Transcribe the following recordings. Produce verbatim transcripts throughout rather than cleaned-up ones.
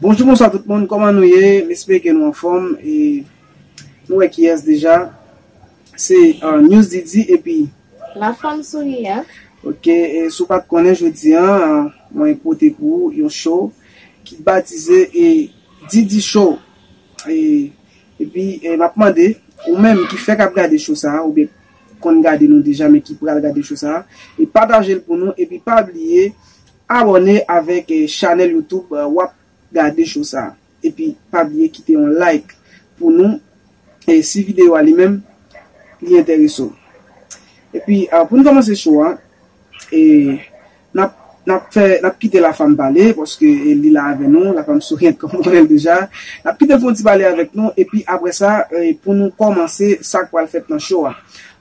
Bonjou, bonswa tout moun, kòman nou ye? M espere ke nou anfòm. E nou wè kiyès deja. Se uh, News Didi epi La fanm souriyan. Ok, e si w pa t konnen, jodi a, uh, mwen pote pou ou yon show ki batize e Didi Show. E, epi e, m ap mande ou menm ki fèk ap gade show sa a, oubyen konn gade nou deja men ki pral gade show sa a, e pataje l pou nou, epi pa bliye abòne avèk e, chanèl YouTube uh, w ap gade show sa a. Epi pa bliye kite yon like pou nou e si videyo a li menm li enterese w. Epi uh, pou n kòmanse show a, e n ap n ap fè n ap kite Lafanm pale paske e, li la avè nou, Lafanm souriant kòm nou konnen l deja. N ap kite l fè yon ti pale avèk nou epi apre sa e, pou nou kòmanse sa k pral fèt nan show a.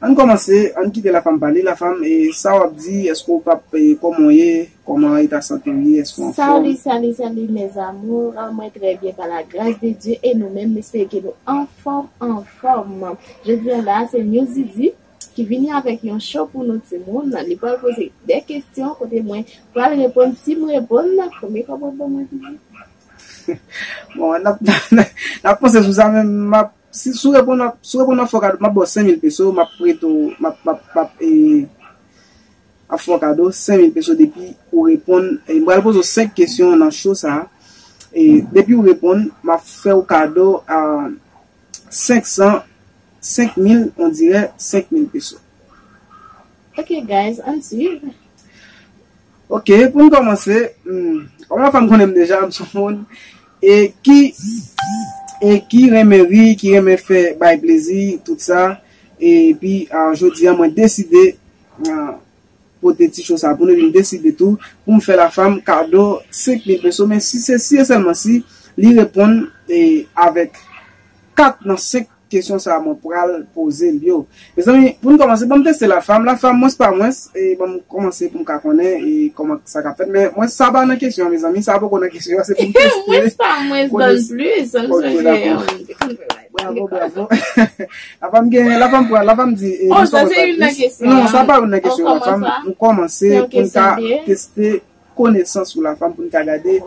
Ann kòmanse, ann kite Lafanm pale. Lafanm, e sa w ap di? Èske w p ap e, kòman w ye? Kòman eta sante w ye? Èske w anfòm? Salut, salut, salut mes amours. Mwen trè byen pa la gras de Dye e nou menm, m espere ke nou anfòm, anfòm. Jodi a la, se News Didi ki vini avèk yon show pou nou timoun. Li pral poze de kesyon kote mwen pral reponn. Si m reponn, konbyen kòb w ap ban mwen Didi? Bon, n ap n ap panse sou sa, men m ap si, si w reponn, si w reponn, m ap fè w kado, m ap ba w senk mil peso, m ap prete w, m ap, m ap, m ap, e, ap fè w kado senk mil peso depi ou reponn. E, m pral poze w senk kesyon nan show sa a. E, depi ou reponn, m ap fè w kado a senk san, senk mil, on dirè senk mil peso. Ok, guys, ann swiv. Ok, pou n kòmanse, hmm, kòm Lafanm konnen m deja, m se yon moun e ki e ki renmen ri, ki renmen fè bay plezi, tout sa. Epi, ah, jodi a, mwen deside, ah, pote ti show sa pou nou, epi m deside tou pou m fè Lafanm kado senk mil peso, men si se si e sèlman si li reponn e avèk kat nan senk kesyon sa a mwen pral poze l yo. Mezanmi, pou n kòmanse, ban m teste Lafanm. Lafanm, mwens pa mwens, e ban m kòmanse pou m ka konnen e kòman sa ka fèt. Men mwen sa pa nan kesyon an, mezanmi, sa poko nan kesyon an, se pou m teste. Mwens pa mwens, ban m plis. Ok, dakò. Bravo, bravo. Lafanm gen, Lafanm pral, Lafanm di, e, oh, sa se youn nan kesyon an. Non, sa pa youn nan kesyon an, Lafanm. Nou kòmanse pou n ka teste konesans ou Lafanm, pou n ka gade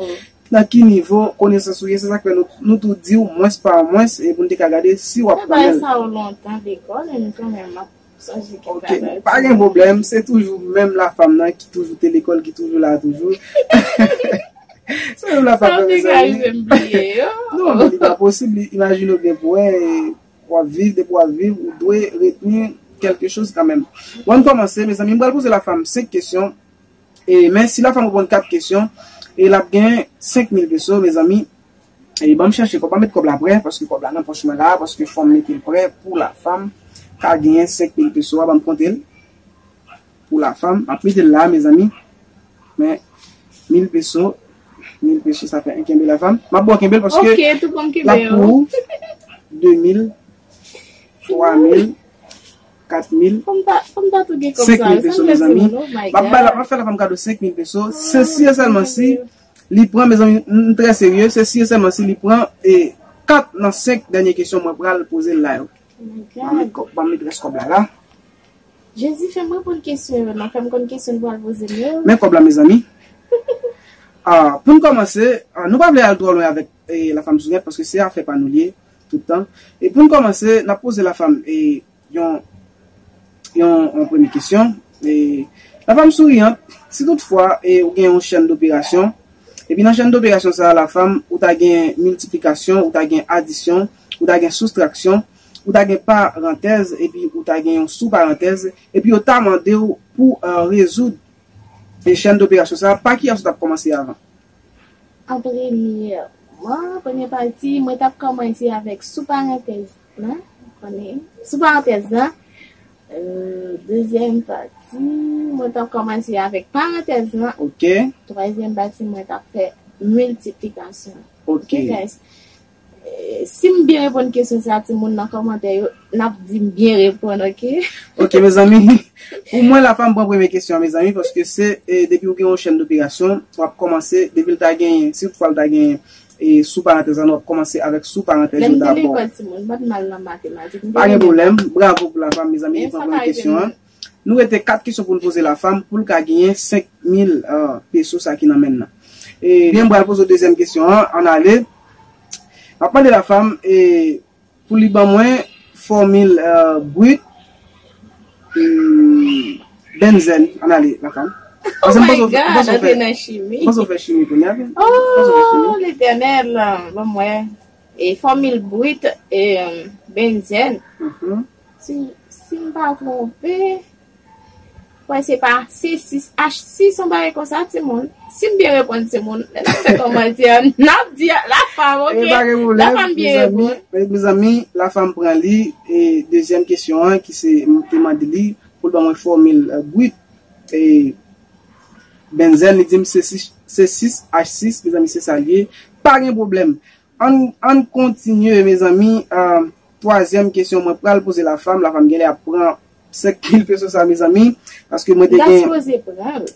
nan ki nivo konesans ou ye. Se sa k fè nou, nou tou di w mwens pa mwens, e pou n te ka gade si w ap konnen l. Sa ou lontan lekòl, men kanmenm, m ap sonje kèk bagay. Ok, pa gen pwoblèm, se toujou menm Lafanm nan ki toujou te lekòl, ki toujou la toujou. Se menm Lafanm nan, mezanmi. Sa ou te ka rive m bliye yo? Non, men li pa posib, li, imajine w byen pou wè, e w ap viv, depi w ap viv, ou dwe retni kèlke choz kanmenm. Bon, ann kòmanse, mezanmi, m pral poze Lafanm senk kesyon. E, men si Lafanm reponn kat kesyon, e l ap gen senk mil peso, mezanmi. E ban m chèche kòb, ban m met kòb la prè, paske kòb la nan pòch mwen la, paske fò m mete l prè pou Lafanm ka genyen senk mil peso a, ban m konte l. Pou Lafanm, m ap mete l la, mezanmi. Men, mil peso, mil peso, sa fè en kenbe Lafanm. M ap ba w kenbe l paske l ap pou ou de mil, twa mil, kat mil, senk mil peso, mezanmi. M ap bay la, m ap fè Lafanm kado senk mil peso. Se si e sèlman si li pran, mezanmi, m trè serye, se si e sèlman si li pran e kat nan senk dènye kesyon mwen pral poze l la yo. Ban m met kòb, ban m met rès kòb la la. Jezi, fè m reponn kesyon yo non, fè m konn kesyon nou pral poze m yo. Men kòb la, mezanmi. Ah, pou n kòmanse, ah, nou pa vle al twò lwen avèk e, Lafanm souriant, paske se afè pa nou l ye, tout tan. E pou n kòmanse, n ap poze Lafanm e, yon, yon, yon premye kesyon. E, Lafanm souriant, si toutfwa e, ou gen yon chèn doperasyon, epi nan chèn doperasyon sa a, Lafanm, ou ta gen miltiplikasyon, ou ta gen adisyon, ou ta gen soustraksyon, ou ta gen parantèz, epi ou ta gen yon souparantèz, epi yo ta mande w pou e, rezoud e, chèn doperasyon sa a, pa kiyès ou t ap kòmanse avan? An premyèman, premye pati, mwen t ap kòmanse avèk sou parantèz lan, konnen, sou parantèz lan. Euh, dezyèm pati, mwen t ap kòmanse avèk parantèz lan. Ok. Twazyèm pati, mwen t ap fè miltiplikasyon. Ok. Ok, guys. Eh, si m byen reponn kesyon sa, timoun nan kòmantè yo, n ap di m byen reponn, ok? Ok, mezanmi. Pou mwen, Lafanm pran premye kesyon an, mezanmi, paske se, eh, depi ou gen yon chèn doperasyon, w ap kòmanse, depi l ta genyen, si toutfwa l ta genyen, eh, sou parantèz lan, w ap kòmanse avèk sou parantèz yo dabò. Lè m te lekòl, timoun, m pa t mal nan matematik. Pa gen pwoblèm. Bravo pou Lafanm, mezanmi, li pran premye kesyon an. Nou rete kat kesyon pou n poze Lafanm pou l ka genyen senk mil, euh, peso sa ki nan men l lan. E, byen, m pral poze w dezyèm kesyon an, ann ale. M ap mande la fanm, e, pou li ban mwen fòmil, e, brit, e, benzèn, ann ale, la fanm. Oh my God, antre nan chimi. M panse w fè chimi kounye a, wi. M panse w fè chimi. Oh, Letènèl, ban mwen, e, fòmil brit, e, benzèn. Mhm. Si, si m pa twonpe, wè, se pa C sis H sis, yon bagay konsa, timoun. Si m byen reponn, timoun, lè n ap fè kòmantè, n ap di la fanm, oke? E pa gen pwoblèm, la fanm byen reponn. Mezanmi, mezanmi, la fanm pran li, e dezyèm kesyon an, ki se, m te mande li pou l ban mwen fòmil, e, brit, e, benzèn, li di m C sis, C sis H sis, mezanmi, se sa l ye. Pa gen pwoblèm. Ann, ann kontinye, mezanmi. Ah, twazyèm kesyon mwen pral poze la fanm. La fanm genlè ap pran senk mil peso sa, mezanmi. Paske mwen te gen,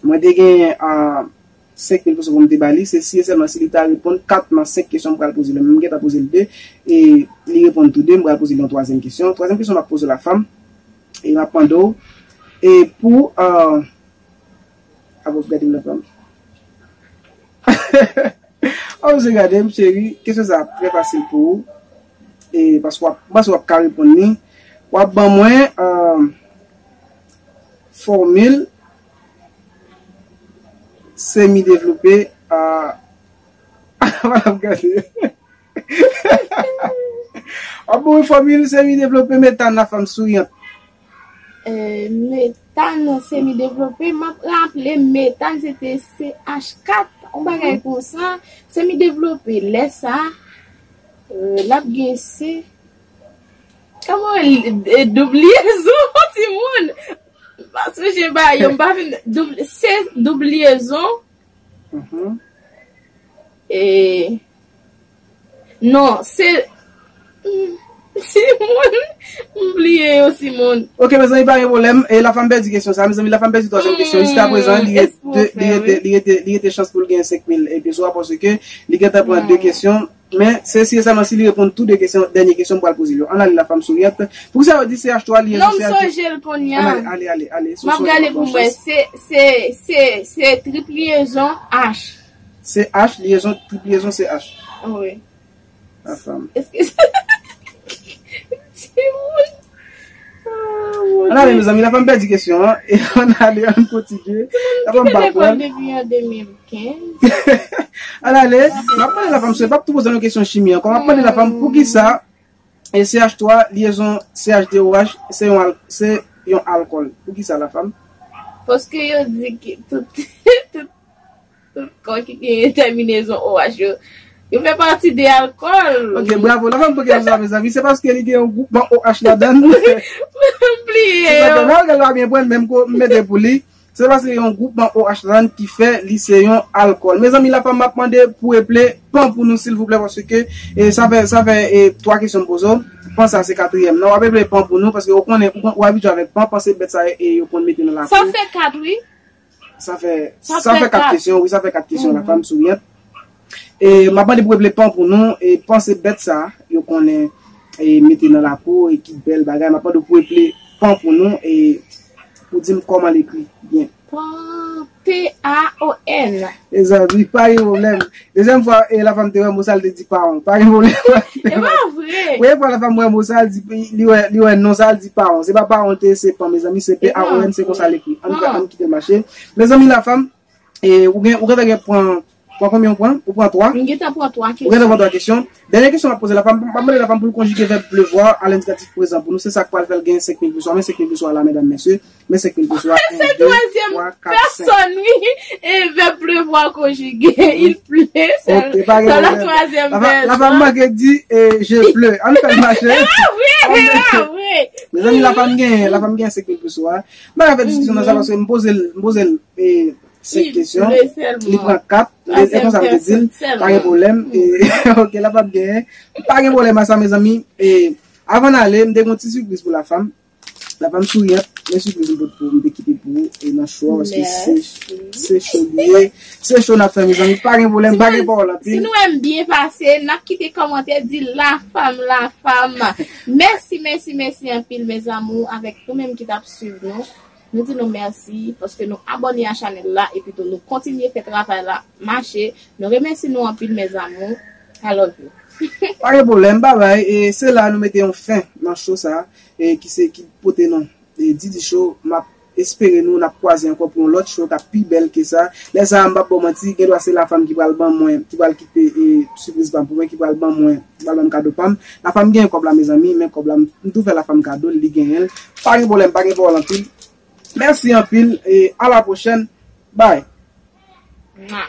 mwen te gen, ah, senk mil peso pou m te ba li. Se si e sèlman si li ta reponn kat nan senk kesyon m pral poze l. Mwen gentan poze l de. E li reponn tou de. M pral poze l yon twazyèm kesyon. Twazyèm kesyon m ap poze la fanm. E m ap mande w. E pou, ah, ap gade m la fanm. Oh, mesye, gade m, cheri. Kesyon sa a trè fasil pou ou. E paske w ap, m panse w ap ka reponn li. W ap ban mwen, euh, fòmil semi devlope, euh, w ap gade. W ap ban mwen fòmil semi devlope metàn la fanm souriante. Euh, metàn semi devlope, m ap raple, metàn se te C H kat, yon bagay konsa. Semi devlope, lè sa, euh, l ap gen C. Kòman, euh, doub lyezon, timoun? M pa sonje ba yo, m pa vin doub, C doub lyezon. Mhm. E, non, se, hmm, timoun, m bliye yo, timoun. Ok, mezanmi, pa gen pwoblèm. E la fanm pèdi kesyon sa, mezanmi, la fanm pèdi twazyèm kesyon. Jiska prezan, li rete, li rete, li rete, li rete chans pou l gen senk mil peso a, paske li gentan pran de kesyon. Men, se si e sèlman si li reponn tou de kesyon, dènye kesyon m pral poze l yo. Ann ale la fanm souriante. Poukisa yo di C H twa lyezon C H de? Non, m sonje l kounye a. Ann ale, ale, ale, ale. M ap gade pou m wè. Se, se, se, se trip lyezon H. C H, lyezon, trip lyezon C H. Wi. La fanm. Èske timoun? Ah, mon Dieu. Ann ale, mezanmi, la fanm pèdi kesyon an. E ann ale, ann kontinye. La fanm pa pran. Timoun kite lekòl depi an de mil kenz. Ann ale, m ap mande la fanm, se p ap tou poze nou kesyon chimi ankò. M ap mande la fanm poukisa e C H twa, lyezon C H de O H, se yon al-, se yon alkòl. Poukisa la fanm? Paske yo di ki tout, tout, tout kò ki gen tèminezon O H yo, yo fè pati de alkòl. Ok, bravo. La fanm pran kesyon sa, mezanmi. Se paske li gen yon gwoupman O H ladan l. M bliye yo. Se sa, nan yo gen lwa byen pran l, menm ko m mete pou li. Se paske yon gwoupman O H ladan ki fè li se yon alkòl. Mezanmi, la fanm, m ap mande pou eple pan pou nou, silvouplè, paske, e, sa fè, sa fè, e, twa kesyon m poze w. Pan sa se katriyèm nan. W ap eple pan pou nou, paske ou konnen, ou, ou abitye avèk pan, panse bèt sa, e, yo konn mete nan lakou. Sa fè kat, wi. Sa fè, sa fè kat kesyon, wi, sa fè kat kesyon, la fanm souriante. E, m ap mande pou eple pan pou nou, e, panse bèt sa, yo konnen, e, mete nan lakou, e ki bèl bagay. M ap mande pou eple pan pou nou, e, pou di m kòman l ekri byen. Pan, P A O N. Mezanmi, pa gen pwoblèm. Dezyèm fwa, e, la fanm te wè mo sa, l te di pawon. Pa gen pwoblèm. E pa vre. Premye fwa la fanm wè mo sa, l di, li wè, li wè non sa, l di pawon. Se pa pawon te, se pan, mezanmi, se P A O N, se konsa l ekri. Ann, ann kite l mache. Mezanmi, la fanm, e, ou gen, ou gentan gen pran, pran konbyen ou pran? Ou pran twa? M gentan pran twa kesyon. Ou gentan pran twa kesyon. Dènye kesyon m ap poze la fanm, m ap mande la fanm pou l konjige vèb pleuvoir a lendikatif prezan pou nou. Se sa k pral fè l gen senk mil peso. Men senk mil peso a la, medam, mesye. Men senk mil peso a, se twazyèm pèsòn, wi. E vèb pleuvoir konjige. Il pleut, se la twazyèm pèsòn. La fanm manke di, e, je pleure. Ann fè l mache. E pa vre, e pa vre. Mezanmi, la fanm gen, la fanm gen senk mil peso a. M pa ka fè diskisyon nan sa paske m poze l, m poze l, e, senk kesyon. Li pran kat. E, e konsa m te di l, pa gen pwoblèm. E, ok, la p ap genyen. Pa gen pwoblèm a sa, mezanmi. E, avan n ale, m te gen yon ti sipriz pou la fanm. La fanm souriante, men sipriz m pot pou ou, m te kite pou ou, e nan cho a, paske se, se cho li ye. Se cho n ap fè, mezanmi. Pa gen pwoblèm, pa gen pawòl anpil. Si nou wè m byen pase, n ap kite kòmantè, di la fanm, la fanm. Mèsi, mèsi, mèsi anpil, mes amours, avèk nou menm ki t ap swiv nou. Nou di nou mèsi paske nou abòne a chanèl la epi tou nou kontinye fè travay la mache. Nou remèsye nou anpil, mes amours. I love you. Pa gen pwoblèm, babay. E se la nou mete yon fen nan show sa, e ki se ki pote non e Didi Show. M ap espere nou n ap kwaze ankò pou yon lòt show k ap pi bèl ke sa. Lè sa a, m p ap ba w manti, gen dwa se lafanm ki pral ban mwen, ki pral kite e sipriz pa m pou mwen, ki pral ban mwen, ki pral ban m kado pa m. Lafanm genyen kòb la, mezanmi, men kòb la, m tou fè lafanm kado l, li genyen l. Pa gen pwoblèm, pa gen pawòl anpil. Mèsi anpil e a la pwochèn. Bye. Mwa.